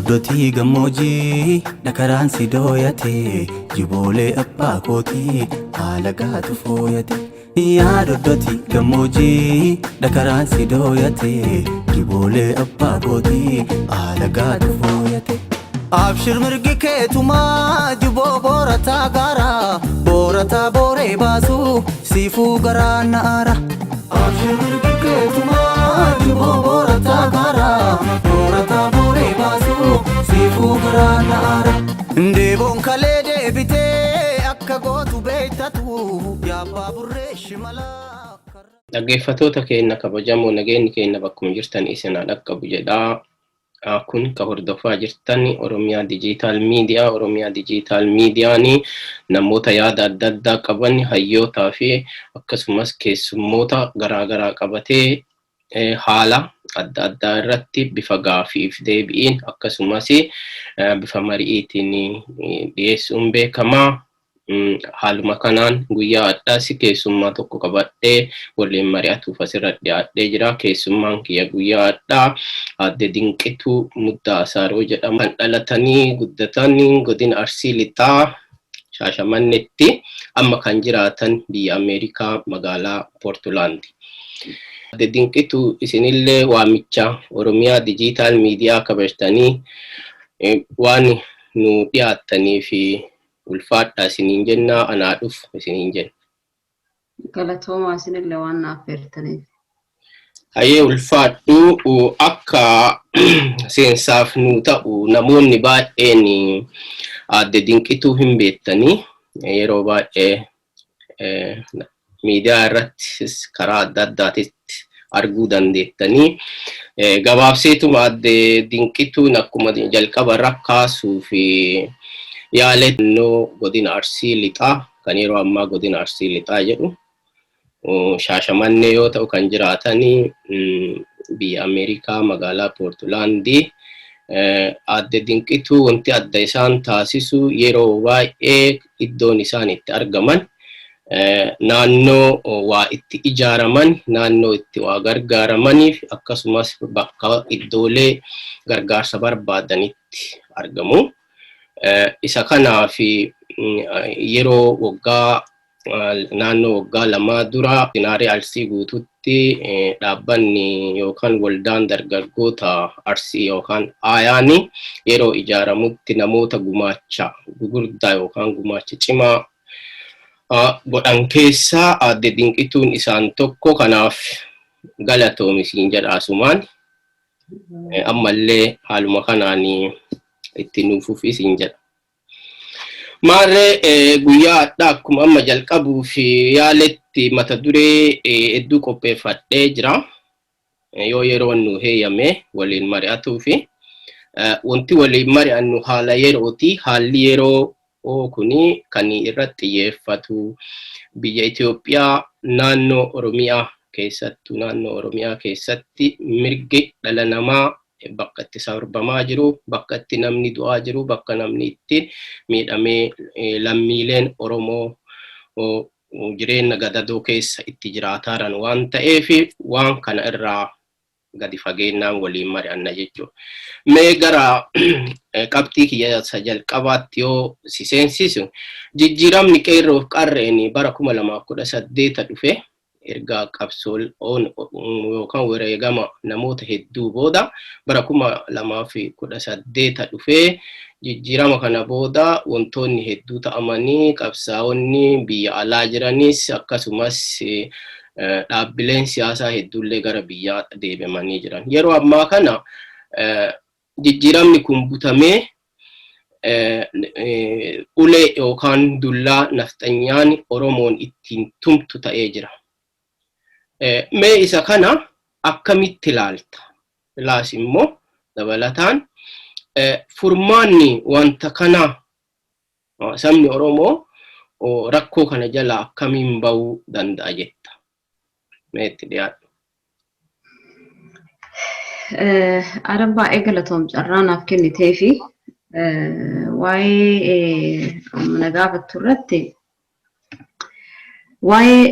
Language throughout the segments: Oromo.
Doddotii gammoojjii dhakaraan si dooyate, jiboolee abbaa kootii haala gaatu fooyate. Yaa doddotii gammoojjii dhakaraan si dooyate, jiboolee abbaa kootii haala gaatu fooyate. Abshir mirgi keetumaa jiboo boorataa gaara, boorataa booree baasu siifuu garaa na'aara. Abshir mirgi keetumaa jiboo boorataa gaara, boorataa booree baasu siifuu garaa na'aara. Deeboon kalee deebitee akka gootu beektatu yaabbaa burree shimalaa. Dhaggeeffattoota keenya kabajamoo, nageenyi keenya bakkuma jirtan isin haa dhaqqabu jedhaa. Kun ka hordofaa jirtan Oromiyaa Digital Media. Oromiyaa Digital Mediaan namoota yaada adda addaa qaban, hayyootaa fi akkasumas keessummoota garaagaraa qabatee haala adda addaa irratti bifa gaafiif deebi'iin akkasumas bifa mari'iitiin dhiyeessuun beekamaa. Haaluma kanaan guyyaa addaas keessummaa tokko qabadhee waliin mari'atuuf asirra dhiyaadhee jira. Keessummaan kiyya guyyaa addaa Aadde Dinqituu Muddaa Asaaroo jedhamu. Kan dhalatanii guddatan godina Arsii Lixaa Shaashamannetti, amma kan jiraatan biyya Ameerikaa magaalaa Poortulaandi. Aadde Dinqituu, isinillee waamicha Oromiyaa Digital Media kabajtanii waan nu dhiyaattanii fi ulfaadhaa isiniin jennaa, anaa dhufu isiniin jenna. Galatoomaa, isinillee waan naaf affeertaniif. Hayyee, ulfaadhu. Akka seensaaf nu ta'u, namoonni baay'een Aadde Dinqituu hin beektanii, yeroo baay'ee miidiyaa irrattis karaa adda addaatitti arguu dandeettanii. Gabaabseetuma Aadde Dinqituun akkuma jalqaba irra kaasuu fi yaalee naannoo godina Arsii Lixaa, kan yeroo ammaa godina Arsii Lixaa jedhu, Shaashamannee yoo ta'u, kan jiraatanii biyya Ameerikaa magaalaa Poortulaandii. Aadde Dinqituu wanti adda isaan taasisu, yeroo baay'ee iddoon isaan itti argaman naannoo waa itti ijaaraman, naannoo itti waa gargaaramaniif, akkasumas bakka iddoolee gargaarsa barbaadanitti argamu. Isa kanaaf yeroo waggaa naannoo waggaa 2 dura Godinaalee Arsii guututti dhaabbanni yookaan waldaan dargaggoota Arsii yookaan Aayaani yeroo ijaaramutti namoota gumaacha gugurdaa yookaan gumaacha cimaa godhan keessaa Aadde Dinqituun isaan tokko. Kanaaf galatoomi siin jedha asumaan. Ammallee haaluma kanaan itti nuuf fufi siin jedha. Maarree, guyyaa hadhaa akkuma amma jalqabuuf yaaletti mata duree hedduu qopheeffadhee jira. Yoo yeroon nu heeyyame waliin mari'atuu fi wanti waliin mari'annu haala yerooti. Haalli yeroo kuni kan irratti xiyyeeffatu biyya Itoophiyaa naannoo Oromiyaa keessattuu, naannoo Oromiyaa keessatti mirgi dhala namaa bakka itti sarbamaa jiru, bakka itti namni du'aa jiru, bakka namni itti miidhamee lammiileen Oromoo jireenya gadadoo keessa itti jiraataa jiran waan ta'eef, waan kana irraa gadi fageenyaan waliin mari'anna jechuudha. Mee gara qabxii kiyya isa jalqabaatti yoo si seensisu, jijjiiramni qeerroof qarreen bara 2018 dhufe, erga qabsoo yookaan wareegama namoota hedduu booda bara 2018 dhufee, jijjiirama kana booda wantoonni hedduu ta'amanii, qabsaa'onni biyya alaa jiranis akkasumas dhaabbileen siyaasaa hedduullee gara biyyaa deebimanii jiran. Yeroo ammaa kana jijjiiramni kun butamee ulee yookaan dullaa nafxanyaan Oromoon ittiin tumtu ta'ee jira. Mee isa kana akkamitti ilaalta? Ilaas immoo dabalataan furmaanni wanta kana, sabni Oromoo rakkoo kana jalaa akkamiin bahuu danda'a jetta? Mee itti dhiyaadhu. Adam, baay'ee galatoom carraa naaf kennitee fi waa'ee na gaafattu irratti, waa'ee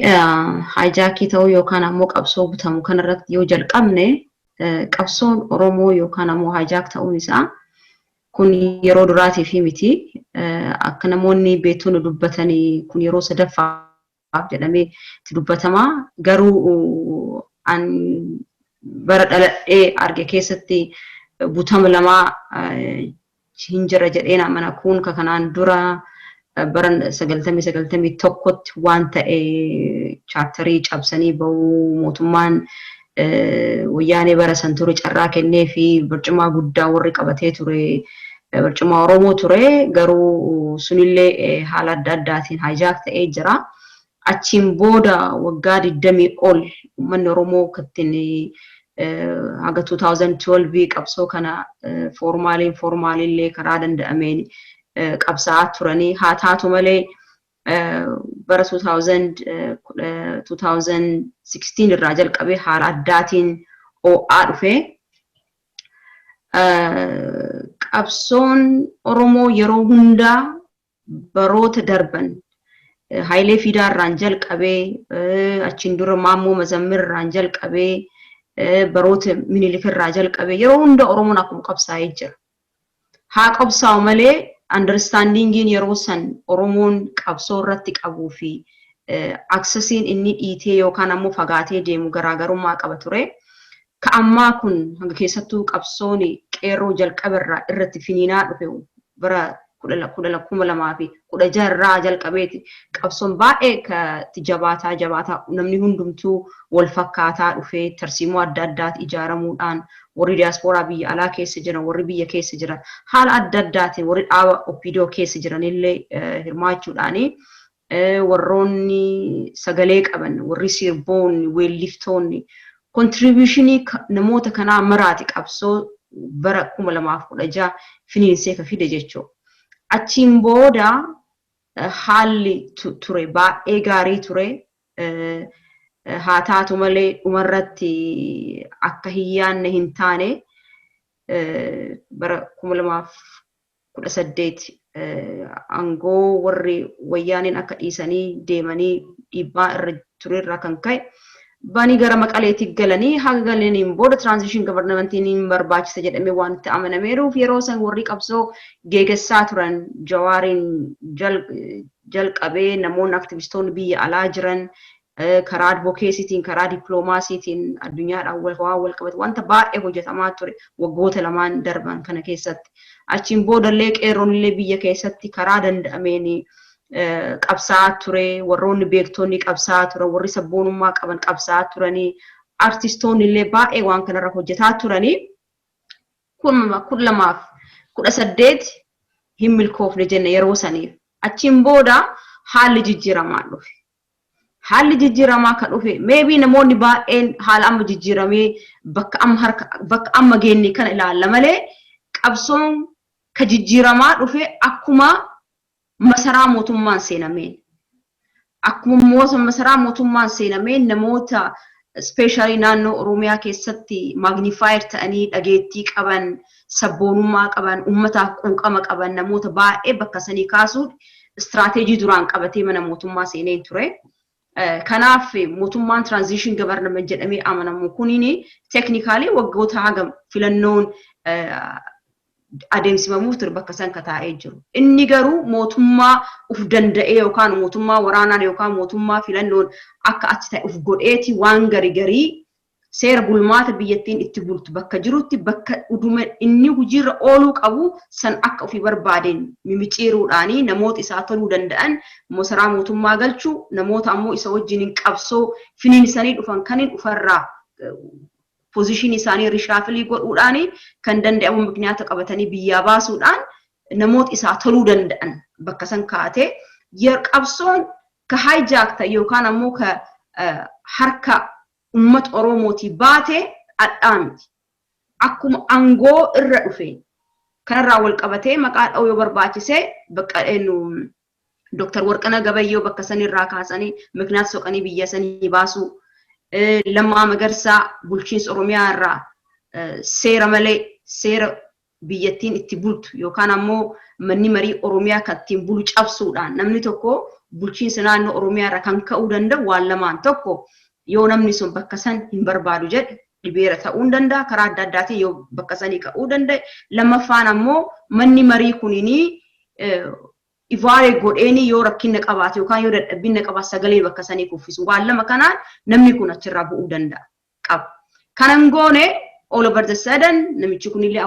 hijack ta'uu yookaan ammoo qabsoo butamu kanarratti yoo jalqabne, qabsoon Oromoo yookaan ammoo hijack ta'uun isaa Kun yeroo duraatiif miti. Akka namoonni beektonni dubbatanii kun yeroo sadaffaaf jedhamee itti dubbatama. Garuu an bara dhaladhee arge keessatti butama lamaa hin jira jedheen amana. Kun ka kanaan dura bara 90, 91tti waan ta'e, chaartarii cabsanii bahuu, mootummaan Wayyaanee bara san ture carraa kennee fi barcumaa guddaa warri qabatee ture barcumaa Oromoo ture, garuu sunillee haala adda addaatiin hijack ta'ee jira. Achiin booda waggaa 20 ol uummanni Oromoo kattiin haga 2012 qabsoo kana formal informalillee karaa danda'ameen qabsaa'aa turanii. Haa taatu malee, bara 2016 irraa jalqabee haala addaatiin ho'aa dhufe. Qabsoon Oromoo yeroo hundaa baroota darban Hayilee Fidaa irraan jalqabee, achiin dura Maammoo Mazammir irraan jalqabee, baroota Minilik irraa jalqabee yeroo hunda Oromoon akkuma qabsaa'ee jira. Haa qabsaa'u malee, understandingiin yeroo san Oromoon qabsoo irratti qabuu fi accessiin inni dhiitee yookaan ammoo fagaatee deemu garaagarummaa qaba ture. Ka ammaa kun hanga keessattuu qabsoon qeerroo jalqaba irraa irratti finiinaa dhufe, bara 2016 irraa jalqabeeti qabsoon baay'ee itti jabaataa jabaataa, namni hundumtuu wal fakkaataa dhufee, tarsiimoo adda addaati ijaaramuudhaan, warri diyaaspooraa biyya alaa keessa jiran, warri biyya keessa jiran, haala adda addaatiin warri dhaaba OPDO keessa jiranillee hirmaachuudhaani, warroonni sagalee qaban, warri sirboonni, weelliftoonni, contributionii namoota kanaa maraati qabsoo bara 2016 finiinsee ka fide jechuudha. Achiin booda haalli ture baay'ee gaarii ture. Haa taatu malee, dhumarratti akka hin yaadne hin taane. Bara 2018 aangoo warri Wayyaaneen akka dhiisanii deemanii dhiibbaa irra turerraa kan ka'e banii gara Maqaleetti galanii, haga galaniin booda transition governmentiin hin barbaachisa jedhamee waan itti amanameeruuf, yeroo san warri qabsoo geegessaa turan, Jawaariin jalqabee namoonni aktivistoonni biyya alaa jiran, karaa advocacytiin, karaa dippiloomaasiitiin addunyaadhaan waan wal qabate wanta baay'ee hojjetamaa ture waggoota lamaan darban kana keessatti. Achiin boodallee qeerroon illee biyya keessatti karaa danda'ameen qabsaa'aa ture, warroonni beektonni qabsaa'aa turan, warri sabboonummaa qaban qabsaa'aa turanii, artistoonni illee baay'ee waan kanarra hojjetaa turanii, 2018 hin milkoofne jenne yeroo saniif. Achiin booda haalli jijjiiramaa dhufe. Haalli jijjiiramaa kan dhufe, maybe namoonni baay'een haala amma jijjiiramee bakka amma harka bakka amma geenne kana ilaalla malee, qabsoon ka jijjiiramaa dhufe akkuma masaraa mootummaan seenameen. Akkuma masaraa mootummaan seenameen, namoota especially naannoo Oromiyaa keessatti magnified ta'anii dhageettii qaban, sabboonummaa qaban, uummataaf quuqama qaban, namoota baay'ee bakka sanii kaasuun istiraateejii duraan qabatee mana mootummaa seenee ture. Kanaaf mootummaan transition government jedhamee amanamu kuniin technically waggoota haga filannoon adeemsifamuuf ture bakka san ka taa'ee jiru. Inni garuu mootummaa uf danda'ee yookaan mootummaa waraanaan yookaan mootummaa filannoon akka achi ta'e uf godheeti, waan garii garii seera bulmaata biyyattiin itti bultu bakka jirutti, bakka uduma inni hojiirra ooluu qabu san akka ofii barbaadeen mimiciiruudhaanii, namoota isaa toluu danda'an masaraa mootummaa galchuu, namoota ammoo isa wajjin qabsoo finiinsanii dhufan kaniin dhufarraa positionii isaanii reshuffle godhuudhaan, kan danda'amu mikniyaata qabatanii biyyaa baasuudhaan, namoota isaa toluu danda'an bakka san kaa'atee, qabsoon ka hijack ta'e yookaan ammoo ka harka uummata Oromootii baate dhadhaa miti. Akkuma aangoo irra dhufe kanarraa wal qabatee maqaa dha'uu yoo barbaachise, bakka Dooktar Warqinaa Gabayyoo bakka sanirraa kaasanii mikniyaata soqanii biyya sanii baasuu, Lammaa Magarsaa bulchiinsa Oromiyaa irraa seera malee, seera biyyattiin itti bultu yookaan ammoo manni marii Oromiyaa kan ittiin bulu cabsuudhaan, namni tokko bulchiinsa naannoo Oromiyaa irraa kan ka'uu danda'u waan lamaan: tokko, yoo namni sun bakka san hin barbaadu jedhe. Dhibeera ta'uu hin danda'a, karaa adda addaatiin yoo bakka sanii ka'uu danda'e. Lammaffaan ammoo manni marii kuninii evaluate godheenii yoo rakkina qabaate yookaan yoo dadhabbina qabaate sagalee bakka sanii kuffisu. Waan lama kanaan namni kun achirraa bu'uu danda'a qaba. Kanan goone, all over the sudden namichi kunillee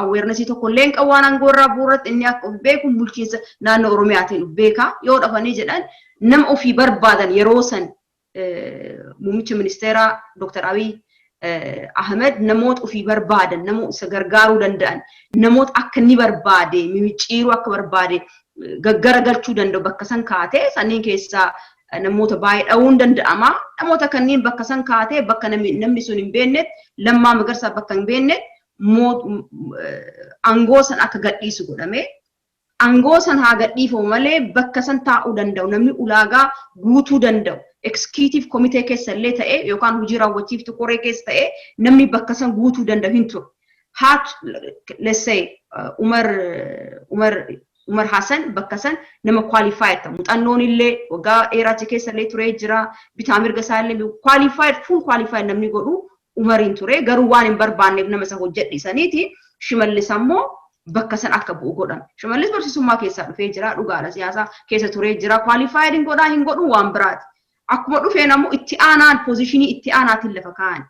awareness tokko illee hin qabu waan aangoo irraa bu'uu irratti. Inni akka of beeku bulchiinsa naannoo Oromiyaatiin of beeka. Yoo dhafanii jedhan, nama ofii barbaadan, yeroo san muummicha ministeeraa Dr. Abiy Ahmed, namoota ofii barbaadan, namoota isa gargaaruu danda'an, namoota akka inni barbaade mimicciiruu, akka barbaade gaggara galchuu danda'u bakka san kaatee, sanniin keessaa namoota baay'ee dha'uun danda'ama. Namoota kanneen bakka san kaatee, bakka namni sun hin beeknetti, Lammaa Magarsaa bakka hin beeknetti aangoo san akka gadhiisu godhame. Aangoo san haa gadhiifamu malee, bakka san taa'uu danda'u namni ulaagaa guutuu danda'u, executive komitee keessa illee ta'e yookaan hojii raawwachiiftu koree keessa ta'e, namni bakka san guutuu danda'u hin turu. Haat, let's say, Umar Hassan bakka san nama qualified ta'u, muuxannoon illee waggaa dheeraa keessa illee turee jira, bitaa mirga isaa illee qualified, full qualified namni godhu Umariin ture. Garuu waan hin barbaanneef nama isa hojjedhisaniiti Shimallis ammoo bakka san akka bu'u godhame. Shimallis barsiisummaa keessaa dhufee jira, dhugaadha, siyaasaa keessa turee jira, qualified hin godhaa hin godhu waan biraati. Akkuma dhufeen ammoo itti aanaan positionii itti aanaatiin lafa kaa'an.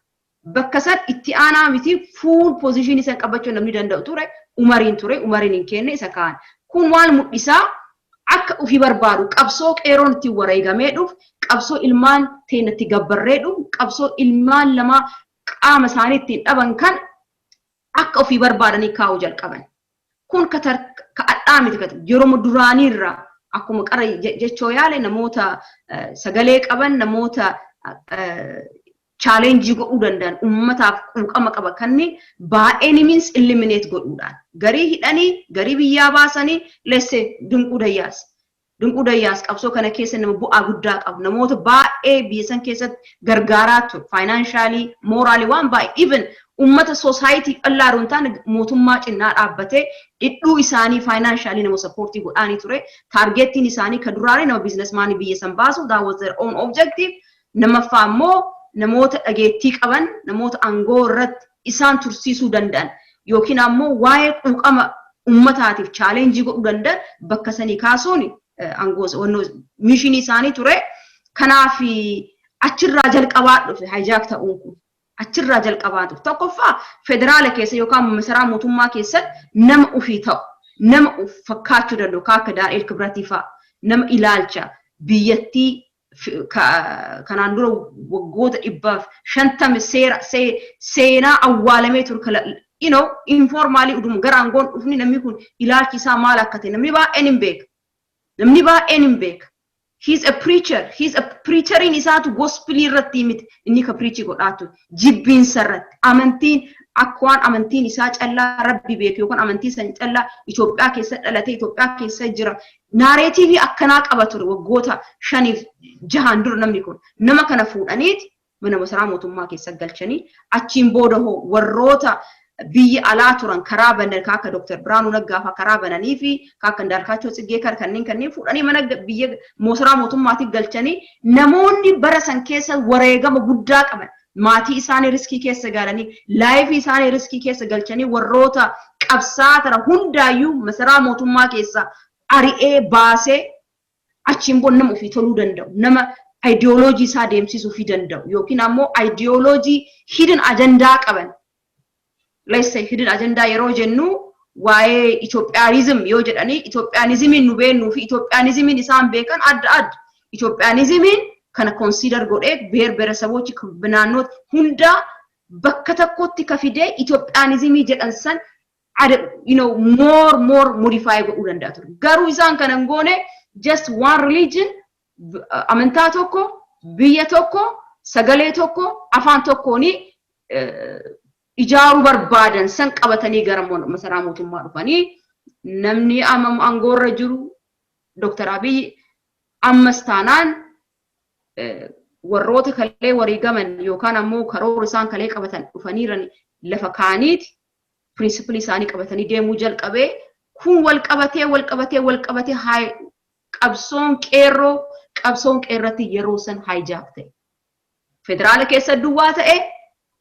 Bakka san itti aanaa miti, full positionii san qabachuu namni danda'u ture Umariin ture, Umariin hin kenne, isa kaa'an. Kun waan mul'isaa, akka ofii barbaadu qabsoo qeeroon ittiin wareegamee dhufu, qabsoo ilmaan teenatti gabbarree dhufu, qabsoo ilmaan lamaa qaama isaanii ittiin dhaban kan akka ofii barbaadanii kaa'uu jalqaban. Kun ka adhaa miti, yeroo duraaniirraa akkuma qara jechoo yaale, namoota sagalee qaban, namoota challenge godhuu danda'an, ummataaf quuqama qaba kanneen baay'ee means eliminate godhuudhaan garii hidhanii, garii biyyaa baasanii. Lesse Dinquu Dayyaas. Dinquu Dayyaas qabsoo kana keessa nama bu'aa guddaa qabu, namoota baay'ee biyya san keessatti gargaaraa ture, financially, morally, waan baay'ee, even ummata society qal'aa hin taane mootummaa cinnaa dhaabbatee dhidhuu isaanii financially nama support godhaanii ture. Targetiin isaanii ka duraanii nama businessmanii biyya san baasu, that was their own objective. Namaffaa ammoo namoota dhageettii qaban, namoota aangoo irratti isaan tursiisuu danda'an yookiin ammoo waa'ee quuqama ummataatiif challenge godhuu danda'an bakka sanii kaasuun aangoo missionii isaanii ture. Kanaaf achirraa jalqabaa dhufe hijack ta'uun kun. Achirraa jalqabaa dhufe. Tokkoffaa, federaala keessa yookaan masaraa mootummaa keessatti nama ofii ta'u, nama of fakkaachuu danda'u akka Daani'el Kibratii fa'a, nama ilaalcha biyyattii kanaan dura waggoota 150 seera seenaa awwaalamee ture, informally uduma gara aangoon dhufni, namni kun ilaalchi isaa maal akka ta'e namni baay'een hin beeka. Namni baay'een hin beeka. He's a preacher. He's a preacheriin isaatu gospelii irratti miti inni ka preach godhaatu, jibbiinsa irratti, amantiin akka waan amantiin isaa callaa rabbi beeku yookaan amantii san callaa Itoophiyaa keessa dhalatee Itoophiyaa keessa jira. Narrative akkanaa qaba ture waggoota 5f 6n dura namni kun. Nama kana fuudhaniiti mana masaraa mootummaa keessa galchanii, achiin booda hoo warroota biyya alaa turan karaa banan, akka Dr. Biraanuu Naggaa fa'aa karaa bananii fi akka Indaarkaachoo Tsiggee kanneen fuudhanii mana biyya moosaraa mootummaatti galchanii, namoonni bara san keessa wareegama guddaa qaban, maatii isaanii risk keessa galanii, life isaanii risk keessa galchanii, warroota qabsaa tara hundaayyuu masaraa mootummaa keessa ari'ee baasee, achiin booda nama ofii toluu danda'u, nama ideology isaa deemsisuu fi danda'u yookiin ammoo ideology hidden agenda qaban. Let's say, hidden agenda yeroo jennu, waa'ee Ethiopianism yoo jedhanii, Ethiopianismiin nu beennuu fi Ethiopianismiin isaan beekan adda adda. Ethiopianismiin kana consider godhee ብሔር ብሔረሰቦች naannoo hundaa bakka tokkotti ka fidee Ethiopianismii jedhan san more modify godhuu danda'a ture. Garuu isaan kana hin goone. Just one religion, amantaa tokko, biyya tokko, sagalee tokko, afaan tokkooni ijaaruu barbaadan san qabatanii gara masaraa mootummaa dhufanii, namni amma aangoorra jiru Dr. Abiy ammas taanaan warroota kalee wareegaman yookaan ammoo karoora isaan kalee qabatan dhufaniiran lafa kaaniiti principle isaanii qabatanii deemuu jalqabee. Kun wal qabatee, wal qabatee, wal qabatee, qabsoon qeerroo, qabsoon qeerratti yeroo san hijack ta'e. Federaala keessa duwwaa ta'e.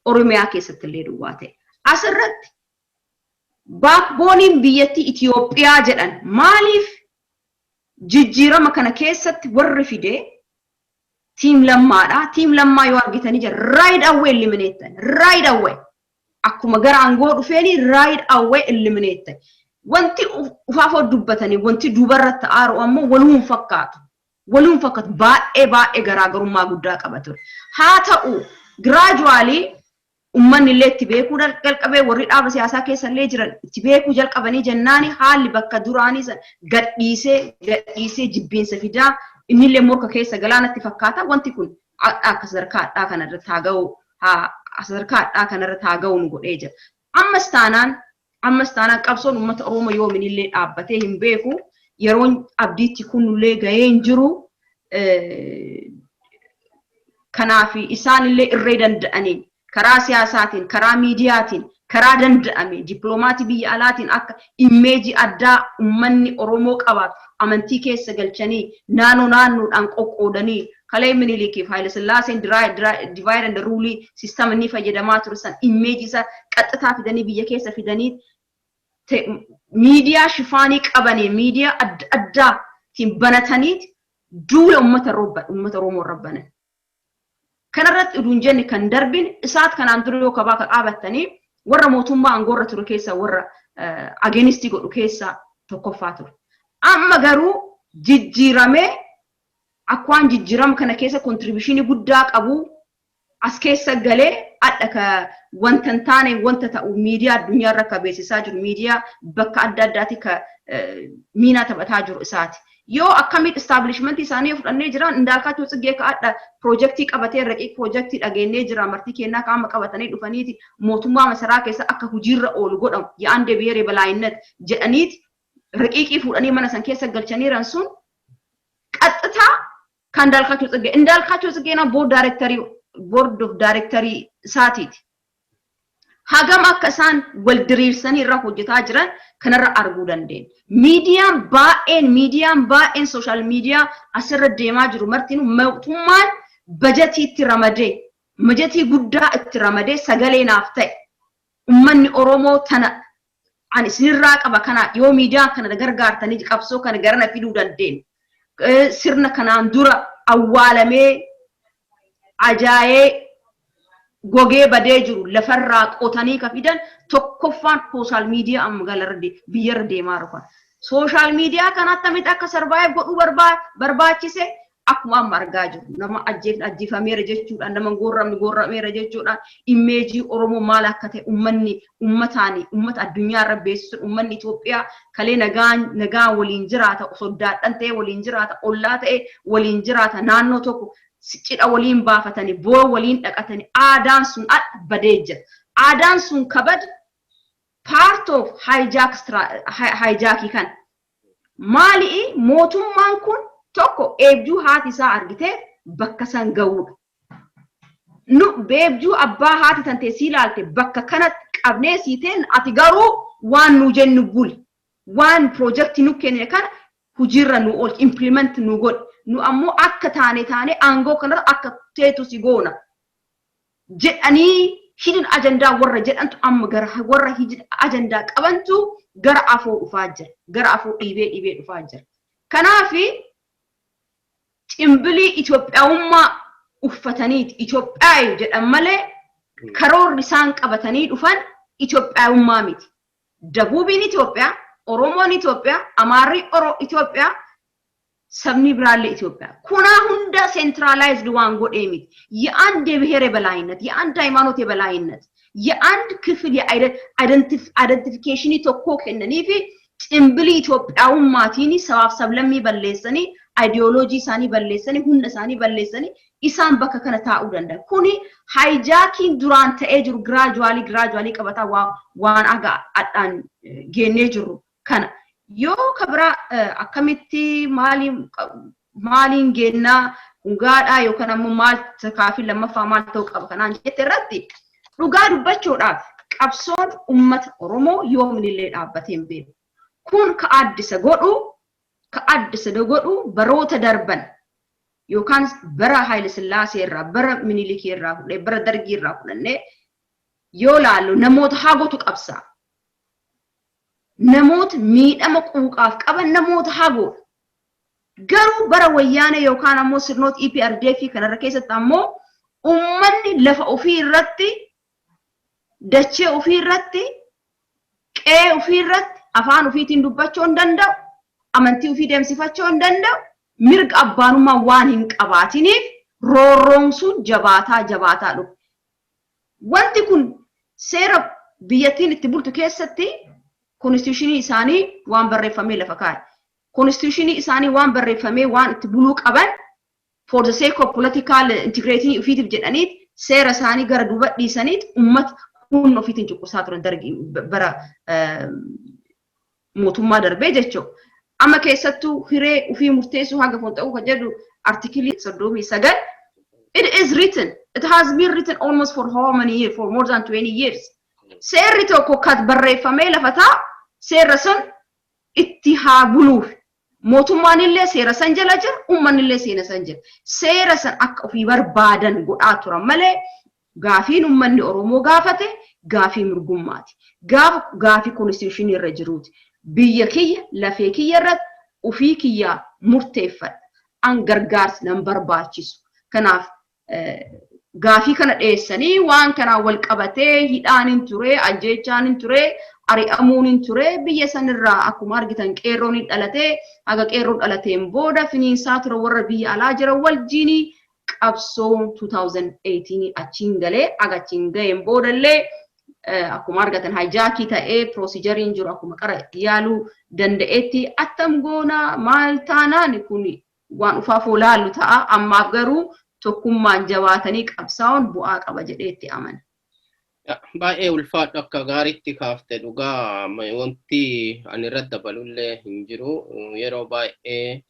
Oromiyaa keessatti illee duwwaa ta'e. Asirratti backboneiin biyyattii Itoophiyaa jedhan. Maaliif jijjiirama kana keessatti warri fidee Team Lammaadha. Team Lammaa yoo argitanii jira, right away eliminate, right away. Akkuma gara aangoo dhufeeni right away eliminate. Wanti ufaafoo dubbatanii wanti duubarra ta'aaru ammoo waluun fakkaatu. Waluun fakkaatu, baay'ee baay'ee garaagarummaa guddaa qaba ture. Haa ta'u, gradually ummanni illee itti beekuu jalqabee, warri dhaaba siyaasaa keessa illee jiran itti beekuu jalqabanii jennaani, haalli bakka duraanii san gadhiisee gadhiisee jibbiinsa fidaa, innillee morka keessa galaanatti fakkaata. Wanti kun akka sadarkaa hadhaa kanarratti haa ga'u, sadarkaa hadhaa kanarratti haa ga'u nu godhee jira. Ammas taanaan qabsoon uummata Oromoo yoominillee dhaabbatee hin beeku. Yeroon abdiitti kunullee gahee hin jiru. Kanaaf isaanillee irree danda'aniin, karaa siyaasaatiin, karaa miidiyaatiin, karaa danda'ame dippiloomatii biyya alaatiin akka imageii addaa uummanni Oromoo qabaatu amantii keessa galchanii, naannoo naannoodhaan qoqqoodanii, kalee Minilikiif Haayile Sillaaseen divide and rule system inni fayyadamaa ture san imageii isaa qaxxitaa fidanii, biyya keessa fidanii, miidiyaa shifaanii qabanii, miidiyaa adda addaatiin banatanii duula uummata Oromoo irra banan. Kanarratti utuu hin jenne kan darbin isaat kanaan dura yoo kabaa ka qaabattanii warra mootummaa aangoorra ture keessa warra againstii godhu keessaa tokkoffaa ture. Amma garuu jijjiiramee, akkaan jijjiirama kana keessa contributionii guddaa qabu as keessa galee, adda ka wanta hin taane wanta ta'u miidiyaa addunyaa irra ka beeksisaa jiru, miidiyaa bakka adda addaatti ka miinaa taphataa jiru isaati. Yoo akkamitti establishmentii isaanii fudhannee jiran, Indaalkaachoo Tsiggee ka adda piroojeektii qabatee, raqiiq piroojeektii dhageenyee jira, martii kennaa qaama qabatanii dhufaniiti mootummaa masaraa keessa akka hojiirra oolu godhamu የአንድ ብሔር የበላይነት jedhaniiti raqiiqii fuudhanii mana san keessa galchaniiran sun qaxxitaa kan Indaalkaachoo Tsiggee. Indaalkaachoo Tsiggeenaa board of directorii isaatiiti. Hagam akka isaan wal diriirsanii irra hojjetaa jiran kanarra arguu dandeenya. Miidiyaan baay'een social media asirra deemaa jiru martinuu mootummaan bajatii itti ramadee, bajatii guddaa itti ramadee, sagalee naaf ta'e, ummanni Oromoo tana ani isinirraa qaba, kana yoo miidiyaa kana gargaartanii qabsoo kana garana fiduu dandeenya. Sirna kanaan dura awwaalamee, ajaa'ee, gogee badee jiru lafarraa qotanii ka fidan tokkoffaan social media amma galarra biyyarra deemaa jiru kana. Social media kana akkamitti akka survive godhuu barbaachise akkuma amma argaa jiru. Nama ajjeefameera jechuudhaan, nama gorramni gorrameera jechuudhaan, imageii Oromoo maal akka ta'e uummanni uummataani uummata addunyaa irra beeksisuun, uummanni Itoophiyaa kalee nagaan nagaan waliin jiraata, soddaadhan ta'e waliin jiraata, ollaa ta'e waliin jiraata, naannoo tokko cidha waliin baafatanii, boo waliin dhaqatanii, aadaan sun badee jira. Aadaan sun kabad part of hijackii kana. Maali'i, mootummaan kun tokko eebjuu haati isaa argitee bakka san ga'uudha. Nu beebjuu abbaa haati tantee sii ilaalte bakka kanatti qabnee siiteen, ati garuu waan nu jennu buli. Waan piroojeektii nu kenne kana hojiirra nu oolchi, implement nu godhi. Nu ammoo akka taane taane aangoo kanarra akka teetu si goona jedhanii, hidden agenda warra jedhantu amma gara warra hidden agenda qabantu gara afoo dhufaa jira. Gara afoo dhiibee dhiibee dhufaa jira. Kanaafi cimbilii Itoophiyaawummaa uffataniiti Itoophiyaa jedhan malee karoorri isaan qabatanii dhufan Itoophiyaawummaa miti. Dabuubiin Itoophiyaa, Oromoon Itoophiyaa, Amaarri Itoophiyaa, sabni biraallee Itoophiyaa. Kunaa hunda centralized waan godhee miti. የአንድ የብሔር የበላይነት፣ የአንድ ሃይማኖት የበላይነት፣ የአንድ ክፍል የ identificationii tokkoo kennanii fi cimbilii Itoophiyaawummaatiin sabaaf sablammii balleessanii, ideology isaanii balleessanii, humna isaanii balleessanii isaan bakka kana taa'uu danda'a. Kuni hijackiin duraan ta'ee jiru gradually gradually qabataa waan aga adhaan geennee jirru kana. Yoo kabira akkamitti maaliin geennaa dhugaadhaa yookaan ammoo maal kaafii lammaffaa maal ta'uu qaba kanaan jette irratti, dhugaa dubbachuudhaaf qabsoon uummata Oromoo yoominillee dhaabbatee hin beeku. Kun ka addisa godhu baroota darban yookaan bara Haayile Sillaasee irraa, bara Minilikii irraa fudhannee, bara Dargii irraa fudhannee Yoo laallu, namoota hagotu qabsaa. Namoota miidhama quuqaaf qaban, namoota hagoodha. Garuu bara Wayyaanee yookaan ammoo sirnoota EPRDF kanarra keessatti ammoo uummanni lafa ofii irratti, dachee ofii irratti, qe'ee ofii irratti afaan ofiitiin dubbachuu hin danda'u, amantii ofii deemsifachuu hin danda'u, mirga abbaanummaa waan hin qabaatiniif roorroon sun jabaataa jabaataa dhufe. Wanti kun seera biyyattiin itti bultu keessatti constitutionii isaanii waan barreeffamee lafa kaa'e. Constitutionii isaanii waan barreeffamee waan itti buluu qaban, for the sake of political integrity ofiitiif jedhaniit seera isaanii gara duuba dhiisaniit uummata humna ofiitiin cunqursaa turan dargi bara mootummaa darbee jechuudha. Amma keessattuu hiree ofii murteessuu haga foon kan jedhu artikilii 39, it is written, it has been written almost for how many years, for more than 20 years. Seerri tokko kan barreeffamee lafa taa'u seera sun itti haa buluuf. Mootummaan illee seera san jala jira, uummanni illee seera san jira. Seera san akka ofii barbaadan godhaa turan malee, gaafiin uummanni Oromoo gaafate gaafii mirgummaati. Gaafa gaafii constitutionii irra jiruuti. Biyya kiyya, lafee kiyya irratti ofii kiyyaa murteeffadha. An gargaarsi nan barbaachisu. Kanaaf gaafii kana dhiyeessanii waan kanaan wal qabatee hidhaan hin ture, ajjeechaan hin ture, ari'amuun hin ture. Biyya sanirraa akkuma argitan qeerroon hin dhalatee, haga qeerroon dhalateen booda finiinsaa ture warra biyya alaa jiran wajjinii qabsoon 2018 achiin galee, haga achiin gaheen boodallee akkuma argatan hijackii ta'ee procedureiin jiru akkuma qara yaaluu danda'etti attam goonaa maal taanaan kun waan ufaaf olaallu ta'a. Ammaaf garuu tokkummaan jabaatanii qabsaa'uun bu'aa qaba jedheetti amana. Baay'ee ulfaadhu, akka gaariitti kaafte. Dhugaa wanti ani irratti dabalullee hin jiru. Yeroo baay'ee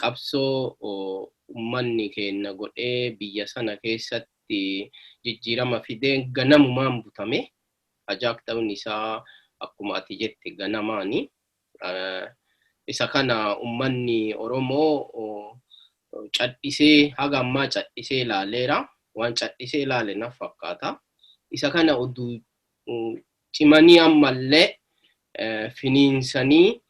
qabsoo uummanni keenya godhee biyya sana keessatti jijjiirama fidee ganamumaan butame. Hijack ta'uun isaa akkuma ati jette ganamaani. Isa kana uummanni Oromoo cadhisee haga ammaa cadhisee ilaaleera. Waan cadhisee ilaale na fakkaata. Isa kana oduu cimanii ammallee finiinsanii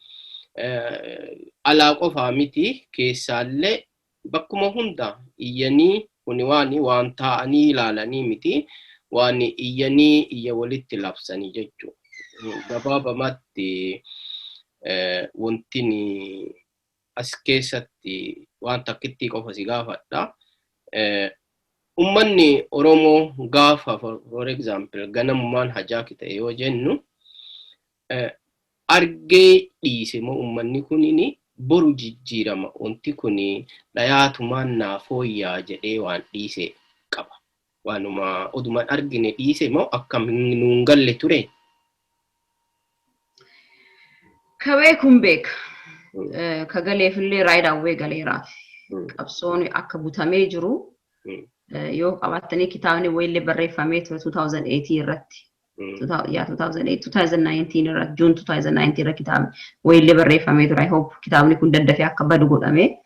alaa qofaa miti, keessaallee bakkuma hunda iyyanii, kuni waan taa'anii ilaalanii miti, waan iyyanii iyya walitti labsanii jechuudha. Gabaabamatti wanti as keessatti waan takkittii qofa si gaafadha. Ummanni Oromoo gaafa, for example, ganamumaan hijack ta'e yoo jennu, argee dhiise moo ummanni kunini boru jijjiirama, wanti kuni dhayaatumaan naa fooyyaa jedhee waan dhiise qaba? Waanuma odumaan argine dhiise moo akkam nuun galle ture? Ka beekuun beeka. Ka galeefillee raayidhaawwee galeeraati. Qabsoon akka butamee jiru yoo qabaattanii kitaabni wayillee barreeffamee ture 2018 irratti. Yaa, 2008, 2019 irratti, June 2019 irratti kitaabni wayillee barreeffamee ture. I hope kitaabni kun daddafee akka badu godhame.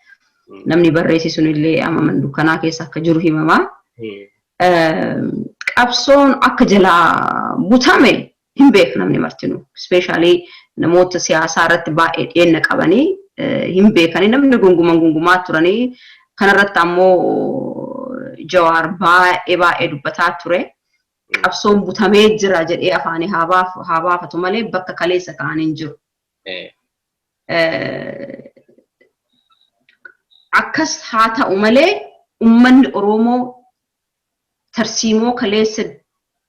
Namni barreesse sunillee amma dukkanaa keessa akka jiru himamaa. Qabsoon akka jalaa butame hin beeku namni martinuu. Especially namoota siyaasaa irratti baay'ee dhiyeenya qabanii hin beekanii, namni gunguman gungumaa turanii. Kanarratti ammoo Jawaar baay'ee baay'ee dubbataa ture. Qabsoon butamee jira jedhee afaanii haa baafatu malee bakka kaleessa ka'an hin jiru. Akkas haa ta'u malee, uummanni Oromoo tarsiimoo kaleessa